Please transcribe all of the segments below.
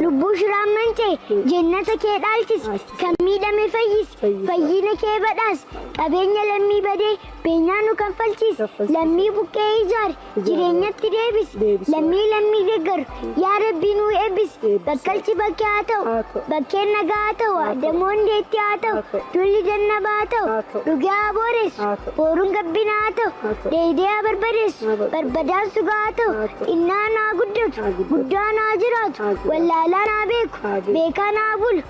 Lubbuu shiraan manca'e jannata kee dhaalchisi. Kan miidhame fayyisi. Fayyina kee badhaasi. Qabeenya lammii badee beenyaa nu kaffalchiisi. Lammii buqqee ijaari. Jireenyatti deebisi. Lammii lammii deeggaru. Yaa Rabbii nuu eebbisi. Bakkalchi bakkee haa ta'u. Bakkeen nagaa haa ta'u. Adamoon deetti haa ta'u. Dulli jannaba haa ta'u. Dhugee haa booressu. Booruun gabbina haa ta'u. Dheedee haa barbadeessu. Barbadaan sugaa haa ta'u. Xinnaan haa guddatu. Guddaan haa jiraatu. Wallaalaan haa beeku. Beekaan haa bulu.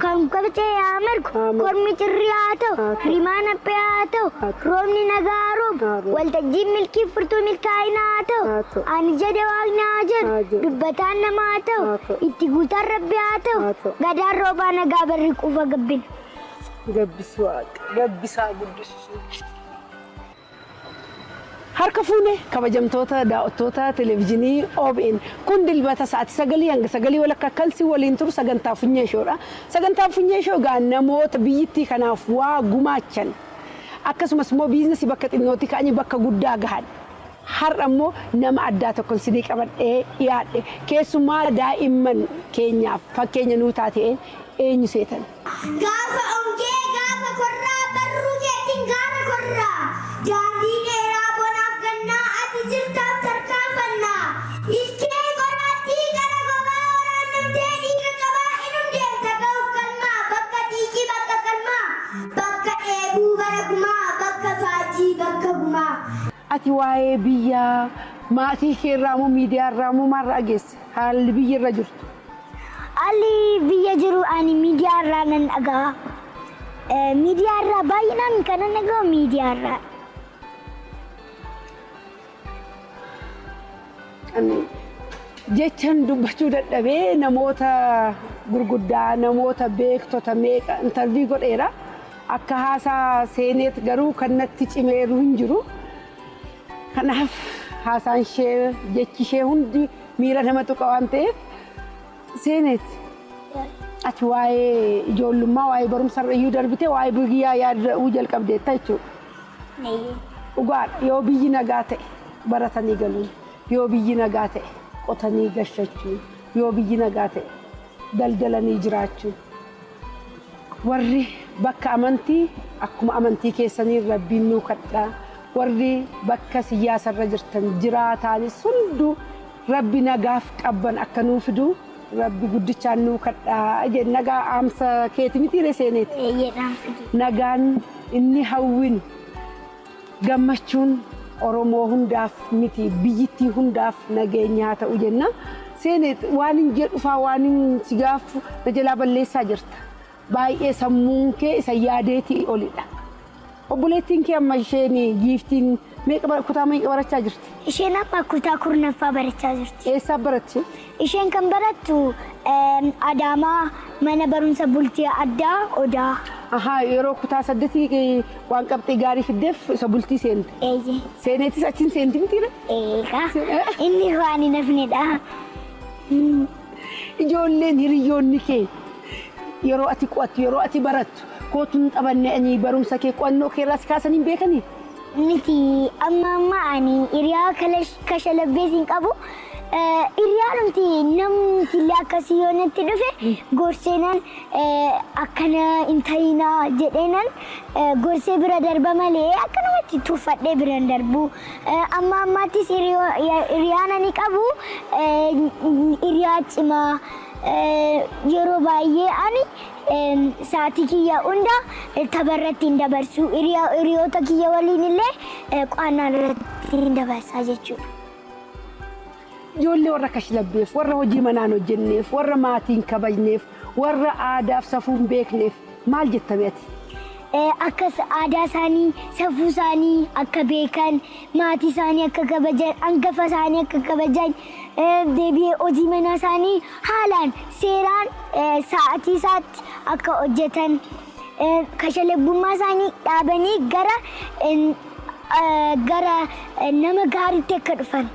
Kan qabxee haa margu. Kormi cirrii haa ta'u. Rimaan haphee haa ta'u. Roobni nagaa haa roobu. Waltajjiin milkii furtuu milkaa'inaa haa ta'u. Ani jedhe waaqni haa jedhu. Dubbataan nama haa ta'u. Itti guutaan Rabbi haa ta'u. Gadaan roobaa nagaa barri quufa gabbina. Gabbisi waaqa. Gabbisaa guddisu. Harka fuune kabajamtoota daawwattoota televezyiinii OBN kun Dilbata sa'aatii 9 hanga 9 walakkaa kalsii waliin turu sagantaa Funyee Shoodha. Sagantaan Funyee Shoo egaa namoota biyyittii kanaaf waa gumaachan akkasumas immoo biizinasii bakka xinnootti ka'anii bakka guddaa gahan. Har'a immoo nama addaa tokkon sinii qabadhee dhiyaadhe. Keessumaa daa'imman keenyaaf fakkeenya nuu taateen eenyu seetan? Gaafa ongee gaafa korraa barruu keetiin gaara korraa daandii dheeraa bonaaf gannaa ati jirtaaf tarkaanfannaa ilkee qoraattii qara gobaa waraannamtee dhiiga cabaa inum deemta ga'uuf galmaa bakka xiiqii bakka qalmaa bakka dheebuu bara kumaa bakka faajii bakka gumaa. Ati waa'ee biyyaa maatii kee irraa moo miidiyaa irraa moo maal irraa dhageesse? Haalli biyyi irra jirtu. Haalli biyya jiru ani miidiyaa irraa nan dhaga'a. Miidiyaa irraa baay'inaan kanan dhaga'u miidiyaa irraa. Ani jechan dubbachuu dadhabee namoota gurguddaa namoota beektota meeqa intarvii godheera. Akka haasaa seeneet garuu kan natti cimeeru hin jiru. Kanaaf haasaan ishee jechi ishee hundi miira nama tuqa waan ta'eef Seeneet ati waa'ee ijoollummaa waa'ee barumsa irra iyyuu darbitee waa'ee biyyaa yaaduu jalqabdeetta jechuudha. Dhugaadha yoo biyyi nagaa ta'e baratanii galuun yoo biyyi nagaa ta'e qotanii gashachuun yoo biyyi nagaa ta'e daldalanii jiraachuun warri bakka amantii akkuma amantii keessanii Rabbiin nuu kadhaa warri bakka siyaasarra jirtan jiraataanis hunduu Rabbi nagaaf qabban akka nuu fidu Rabbi guddichaan nuu kadhaa jedhe nagaa dhaamsa keeti miti ree seeneeti. Eeyyee dhaamsa keeti. Nagaan inni hawwinu gammachuun Oromoo hundaaf miti biyyittii hundaaf nageenya haa ta'u jenna. Seeneet waan hin jedhu faa waan hin si gaaffu na jalaa balleessaa jirta. Baay'ee sammuun kee isa yaadeetii olidha. Obboleettiin kee amma isheen giiftiin meeqa kutaa meeqa barachaa jirti? Isheen amma kutaa 10ffaa barachaa jirti. Eessaa baratti? Isheen kan barattu Adaamaa mana barumsa bultii addaa Odaa. Ahaa yeroo kutaa 8 waan qabxii gaarii fiddeef isa bultii seente. Eeyyee. Seeneetis achiin seenti mitiire? Eegaa. Inni waan hin hafnedha. Ijoolleen hiriyyoonni kee yeroo ati qo'attu yeroo ati barattu kootu hin taphanne ani barumsa kee qo'annoo kee irraa si kaasanii hin beekanii? Miti amma amma ani hiriyaa kashalabbees hin qabu. Hiriyaadhumti namni illee akkasii yoo natti dhufe gorseenan akkana hin ta'inaa jedheenan gorsee bira darba malee akkanumatti tuffadhee bira hin darbu. Amma ammaattis hiriyaan ani qabu hiriyaa cimaa yeroo baay'ee ani sa'aatii kiyya hunda tapha irratti hin dabarsu. Hiriyoota kiyya waliin illee qo'annaa irratti hin dabarsaa jechuudha. Ijoollee warra kashlabbeef, warra hojii manaan hojjenneef, warra maatiin kabajneef, warra aadaaf safuu hin beekneef maal jettame ati? Akka aadaa isaanii, safuu isaanii akka beekan, maatii isaanii akka kabajan, hangafa isaanii akka kabajan, deebi'ee hojii manaa isaanii haalaan seeraan sa'aatii isaatti akka hojjetan, kashalabbummaa isaanii dhaabanii gara nama gaariitti akka dhufan.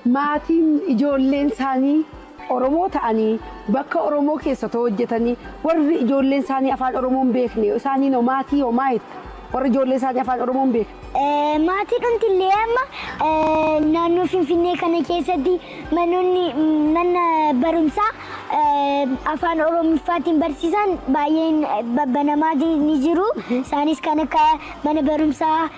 Maatiin ijoolleen isaanii Oromoo ta'anii bakka Oromoo keessa too hojjetanii warri ijoolleen isaanii afaan Oromoo hin beekne isaanii noo maatii hoo maa jetta? Warri ijoolleen isaanii afaan Oromoo hin beekne. Maatii dhumtillee amma naannoo Finfinnee kana keessatti manoonni mana barumsaa afaan Oromoffaatiin barsiisan baay'een babbanamaa ni jiru. Isaanis kan akka mana barumsaa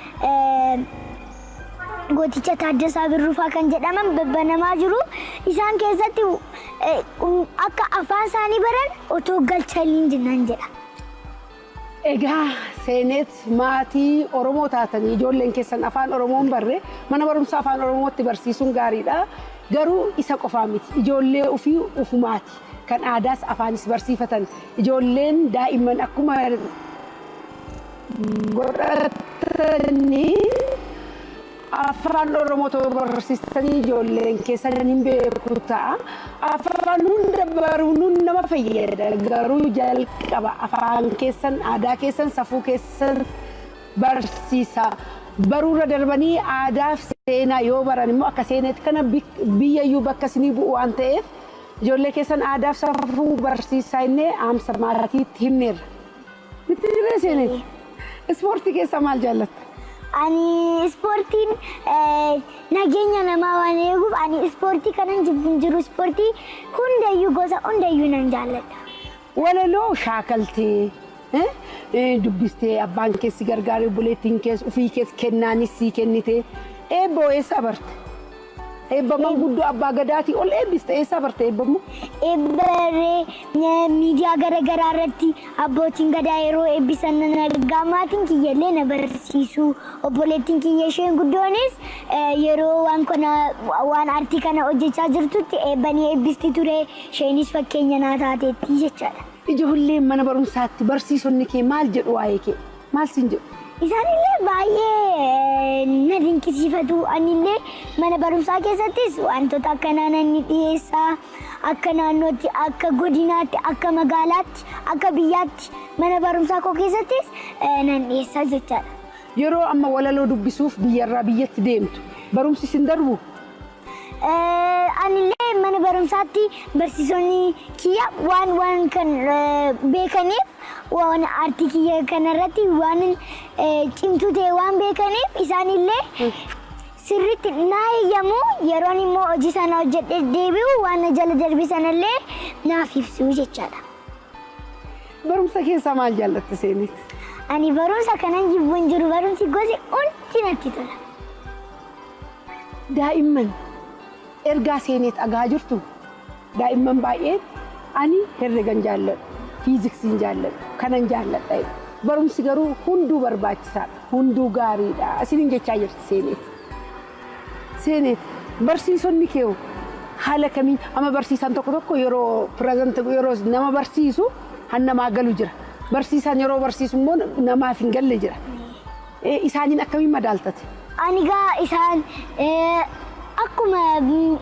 Gooticha Taaddasaa Birruufaa kan jedhaman babbanamaa jiru. Isaan keessatti akka afaan isaanii baran otoo galchaniin jiran jedha. Egaa Seenet, maatii Oromoo taatanii ijoolleen keessan afaan Oromoo hin barre, mana barumsaa afaan Oromootti barsiisuun gaariidha. Garuu isa qofaa miti. Ijoollee ofii ufumaati. Kan aadaas afaanis barsiifatan. Ijoolleen daa'imman akkuma godhatanii afaan Oromoo ta'uu barsiisanii ijoolleen keessan hin beeku ta'a. Afaan hunda baruun nama fayyada. Garuu jalqaba afaan keessan, aadaa keessan, safuu keessan barsiisa. Baruurra darbanii aadaa fi seenaa yoo baran immoo akka seeneetti kana biyyayyuu bakka isinii bu'u waan ta'eef, ijoollee keessan aadaa fi safuu barsiisaa innee dhaamsa maatiitti himneerra. Miti dirree, Seeneeti? Ispoortii keessaa maal jaallatta? Ani ispoortiin nageenya namaa waan eeguuf, ani ispoortii kanan jibbu hin jiru. Ispoortii hundayyuu, gosa hundayyuu nan jaalladha. Walaloo shaakaltee, dubbistee, abbaan keessi gargaaree, obboleettiin keessa, ofii keessa kennaanis sii kennite, eebboo eessaa barte? Eebba manguddoo abbaa gadaatii ol eebbiste, eessaa barte eebbammoo? Eebbarree miidiyaa garaagaraa irratti abbootiin gadaa yeroo eebbisan nan argaa. Maatiin kiyyallee na barsiisu. Obboleettiin kiyya isheen guddoonis yeroo waan kana, waan aartii kana hojjechaa jirtutti eebba ni eebbisti ture. Isheenis fakkeenya naa taateetti jechaadha. Ijoolleen mana barumsaatti barsiisonni kee maal jedhu waa'ee kee? Maal siin jedhu? Isaanillee baay'ee na dinqisiifatu. Anillee mana barumsaa keessattis wantoota akkanaa nan ni dhiyeessa. Akka naannootti, akka godinaatti, akka magaalaatti, akka biyyaatti mana barumsaa koo keessattis nan dhiyeessa jechaadha. Yeroo amma walaloo dubbisuuf biyyarraa biyyatti deemtu, barumsi sin darbu? Anillee mana barumsaatti barsiisonni kiyya waan kan beekaniif, waan aartii kiyya kanarratti waan cimtuu ta'e waan beekaniif, isaanillee sirriitti naa eeyyamu. Yeroon immoo hojii sana hojjedhee deebi'u, waan na jala darbe sanallee naaf ibsu jechaadha. Barumsa keessaa maal jaallatta, Seenet? Ani barumsa kanan jibbu hin jiru. Barumsi gosi hundi natti tola. Daa'imman ergaa Seenet dhagaa jirtu. Daa'imman baay'een ani herregan jaalladhu, fiiziksiin jaalladhu, kanan jaalladha. Barumsi garuu hunduu barbaachisaadha, hunduu gaariidha isiniin jechaa jirti Seenet. Seenet, barsiisonni kee haala kamiin? Amma barsiisaan tokko tokko yeroo present, yeroo nama barsiisu han namaa galu jira. Barsiisaan yeroo barsiisu immoo namaaf hin galle jira. Isaaniin akkamiin madaaltate? Ani gaa isaan akkuma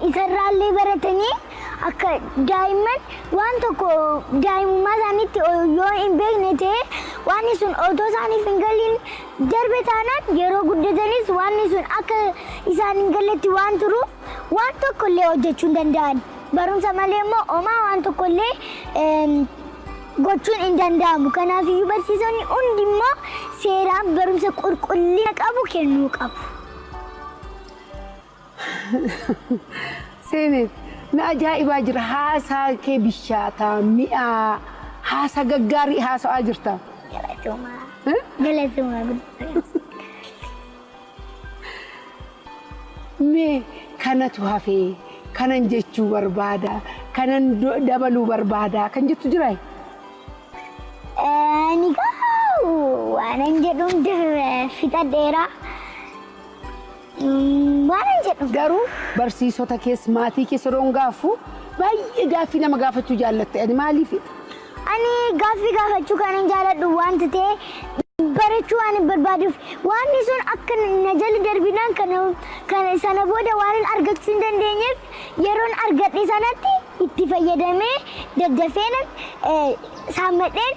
isarraallee baratanii, akka daa'imman waan tokko daa'imummaa isaaniitti yoo hin beekne ta'e, waan sun otoo isaaniif hin galiin darbe taanaan, yeroo guddatanis waan sun akka isaan hin galletti waan turuuf, waan tokko illee hojjechuu hin danda'an. Barumsa malee immoo homaa waan tokko illee gochuun hin danda'amu. Kanaafiyyuu barsiisonni hundi immoo seeraan barumsa qulqullina qabu kennuu qabu. Seenet, na ajaa'ibaa jira. Haasaa kee bishaataa, mi'aa, haasaa gaggaarii haasa'aa jirta. Galatoomaa. Galatoomaa guddaa. Mee kanatu hafee, kanan jechuu barbaada, kanan dabaluu barbaada kan jettu jiraa? Ani gaa waanan jedhu hunda fixadheera. Waanan jedhu. Garuu barsiisota keessa, maatii keessa yeroon gaaffu, baay'ee gaaffii nama gaafachuu jaallatte. Ani maaliif? Ani gaaffii gaafachuu kanan jaaladhu wanta ta'e barachuu waan hin barbaaduuf, wanni sun akka na jala darbinaan kana sana booda waan hin argachuu hin dandeenyeef, yeroon argadhe sanatti itti fayyadamee daddafeen saammadheen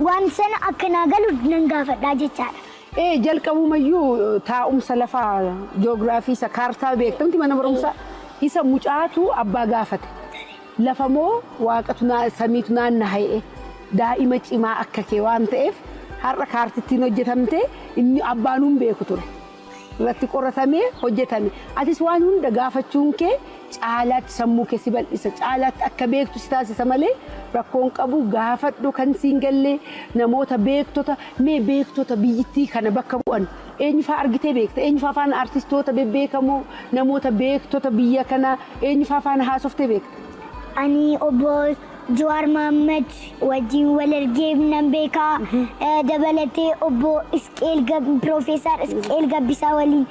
waan sana akka naa galu nan gaafadhaa jechaadha. Ee, jalqabumayyuu taa'umsa lafaa, joogiraafii isa kaartaa beektamti mana barumsaa, isa mucaatu abbaa gaafate. Lafa moo waaqatu samiitu naanna'e, daa'ima cimaa akka kee waan ta'eef Har'a kaartittiin hojjetamte inni abbaanuun beeku ture. Irratti qoratamee hojjetame. Atis waan hunda gaafachuun kee caalaatti sammuu kee si bal'isa. Caalaatti akka beektu si taasisa malee rakkoon qabu gaafadhu kan siin gallee namoota beektota mee beektota biyyittii kana bakka bu'an eenyufaa argitee beekta eenyufaa faana artistoota bebbeekamoo namoota beektota biyya kanaa eenyufaa faana haasoftee beekta. Ani obbo Jawaar Mohaammed wajjin wal argee nan beekaa. Dabalatee obbo Isqeel Piroofeesar Isqeel Gabbisaa waliin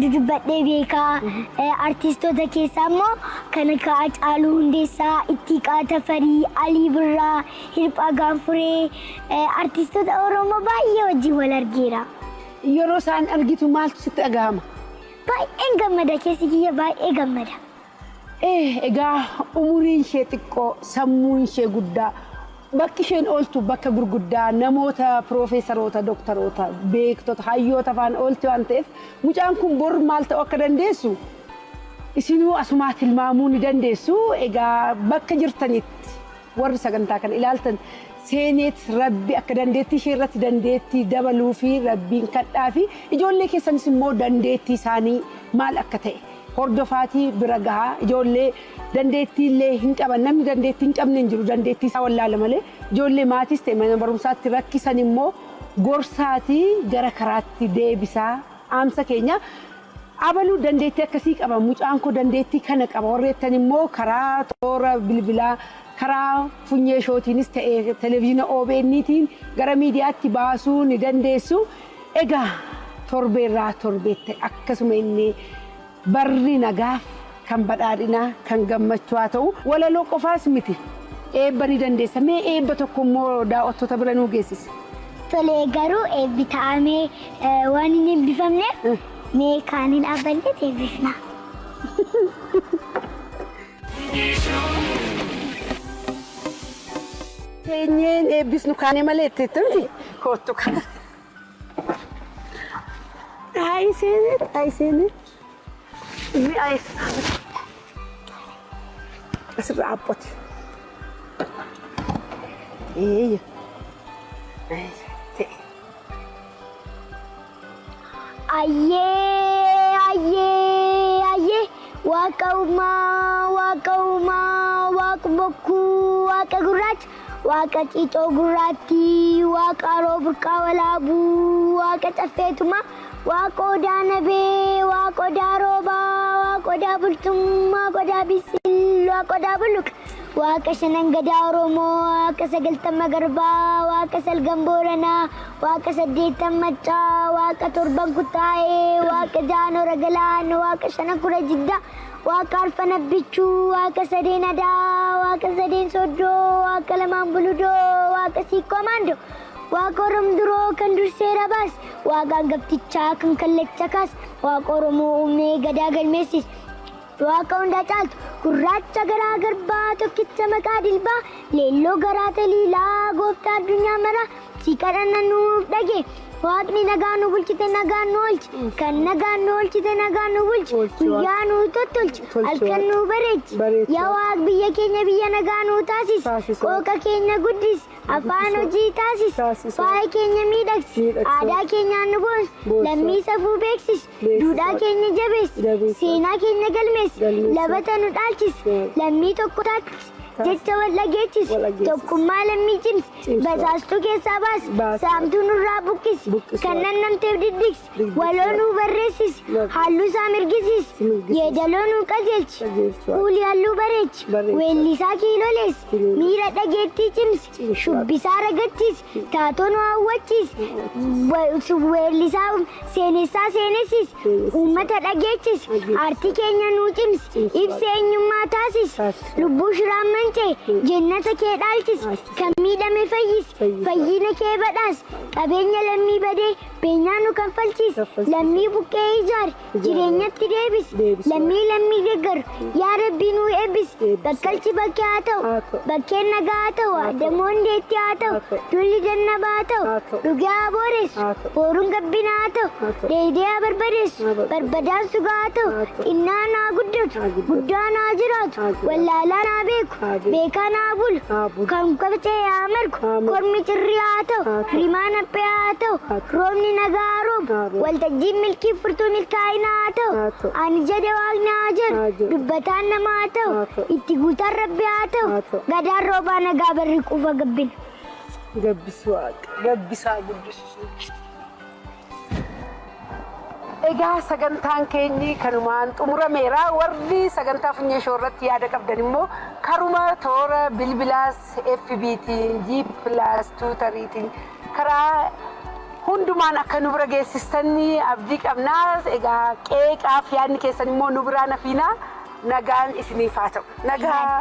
dudubbadhee beekaa. Artistoota keessaa immoo kan akka Hacaaluu Hundeessaa, Ittiiqaa Tafarii, Alii Birraa, Hirphaa Gaanfuree artistoota Oromoo baay'ee wajjin wal argeera. Yeroo isaan argitu maaltu sitti dhagahama? Baay'een gammada, keessi kiyya baay'ee gammada. Egaa umuriin ishee xiqqoo, sammuun ishee guddaa, bakki isheen ooltu bakka gurguddaa namoota piroofeesaroota, dooktaroota, beektota, hayyoota faana oolti waan ta'eef mucaan kun bor maal ta'uu akka dandeessu isinuu asumaa tilmaamuu ni dandeessu. Egaa bakka jirtanitti warri sagantaa kana ilaaltan seeneet rabbi akka dandeettii ishee irratti dandeettii dabaluu fi rabbiin kadhaa fi ijoollee keessanis immoo dandeettii isaanii maal akka ta'e hordofaatii bira gahaa. Ijoollee dandeettii illee hin qaban, namni dandeettii hin qabne hin jiru, dandeettii isaa wallaala malee ijoollee maatis ta'e mana barumsaatti rakkisan immoo gorsaatii gara karaatti deebisaa dhaamsa keenya. Abaluu dandeettii akkasii qaba, mucaan koo dandeettii kana qaba warreettan immoo karaa toora bilbilaa karaa funyee shootiinis ta'e televezyiina OBN'tiin gara miidiyaatti baasuu ni dandeessu. Egaa torbeerraa torbeetti akkasuma inni barri nagaaf kan badhaadhinaa kan gammachuu haa ta'u. Walaloo qofaas miti, eebba ni dandeessa. Mee eebba tokko immoo daawwattoota bira nuu geessisi. Tolee, garuu eebbi ta'amee waan hin eebbifamneef mee kaanii dhaabbannee eebbifna. Teenyeen eebbisnu kaanee malee itti miti kottu kana. Ayi seenee, ayi seenee. Mi'a asirra abbooti. Eeyya. Ta'e. Ayyee, ayyee, ayyee, waaqa uumaa, waaqa uumaa, waaqa bokkuu, waaqa gurraacha, waaqa ciicoo gurraattii, waaqa haroo burqaa walaabuu, waaqa caffeetumaa, waaqa odaa nabee, waaqa odaa roobaa, waaqa odaa bultummaa, waaqa odaa bisil, waaqa odaa buluq, waaqa shanan gadaa Oromoo, waaqa sagaltama garbaa, waaqa salgan booranaa, waaqa saddeettan maccaa, waaqa torban kutaa'ee, waaqa jaanora galaan, waaqa shanan kura jiddaa, waaqa arfan abbichuu, waaqa sadeen adaa, waaqa sadeen soddoo, waaqa lamaan buludoo, waaqa siiqqoo maandoo, waaqa Oromduroo kan dursee rabaas, waaqa hangaftichaa kan kallacha kaas, waaqa Oromoo uumee gadaa galmeessis, waaqa hundaa caaltu gurraacha garaa garbaa tokkicha maqaa dilbaa leelloo garaa taliilaa gooftaa addunyaa maraa si kadhanna nuuf dhage. Waaqni nagaa nu bulchite nagaa nu oolchi, kan nagaa nu oolchite nagaa nu bulchi, guyyaa nu tottolchi, halkan nu bareechi. Yaa Waaq, biyya keenya biyya nagaa nu taasis, qooqa keenya guddis, afaan hojii taasis, faaya keenya miidhagsi, aadaa keenyaan nu boonsi, lammii safuu beeksis, duudhaa keenya jabeessi, seenaa keenya galmeessi, labata nu dhaalchisi, lammii tokko taachisi, jecha wal dhageechisi, tokkummaa lammii cimsi, basaastuu keessaa baasi, saamtuu nurraa buqqisi, kan nannamteef diddigsi, waloo nuu barreessisi, halluu isaa mirgisiisi, yeedaloo nuu qajeelchi, fuuli halluu bareechi, weellisaa kiiloleessi, miira dhageettii cimsi, shubbisaa ragachiisi, taatoo nu hawwachiisi, weellisaa seenessaa seenessisi, uummata dhageechisi, aartii keenya nuu cimsi, ibsa eenyummaa taasisi, lubbuu shiraan manca'e jennata kee dhaalchisi, kan miidhame fayyisi, fayyina kee badhaasi, qabeenya lammii badee Beenyaa nu kanfalchiisi. Kaffalchiisi. Lammii buqqee ijaari. Jireenyatti deebisi. Deebisi. Lammii lammii deeggaru. Yaa Rabbii nuu eebbisi. Eebbisi. Bakkalchi bakkee haa ta'u. Haa ta'u. Bakkeen nagaa haa ta'u. Adamoon deetti haa ta'u. Haa ta'u. Dulli dannabaa haa ta'u. Haa ta'u. Dhugaa haa booressu. Haa ta'u. Booruun gabbina haa ta'u. Haa ta'u. Dheedee haa barbadeessu. Haa barbadeessu. Barbadaan sugaa haa ta'u. Haa ta'u. Xinnaan haa guddatu. Haa guddatu. Guddaan haa jiraatu. Haa jiraatu. Wallaalaan haa beeku. Haa beeku. Beekaan haa bulu. Haa bulu. Kan qabxee haa margu. Haa margu. Kormi cirrii haa ta'u. Haa ta'u. Rimaan haphee haa ta'u. Haa ta'u. Roobni nagaa haa roobu. Haa roobu. Waltajjiin milkii furtuu milkaa'inaa haa ta'u. Haa ta'u. Ani jedhe waaqni haa jedhu. Haa jedhu. Dubbataan nama haa ta'u. Haa ta'u. Itti guutaan rabbi haa ta'u. Haa ta'u. Gadaan roobaa nagaa barri quufa gabbina. Gabbisu waaqa. Gabbisaa guddisu. Egaa sagantaan keenyi kanumaan xumurameera. Warri sagantaa funyee shoo irratti yaada qabdan immoo karuma toora bilbilaas FB'tiin, G plus, Twitteriitiin karaa hundumaan akka nu bira geessistan abdii qabnaa. Egaa qeeqaaf yaadni keessan immoo nu biraa nafiinaa. Nagaan isiniif haa ta'u. Nagaa.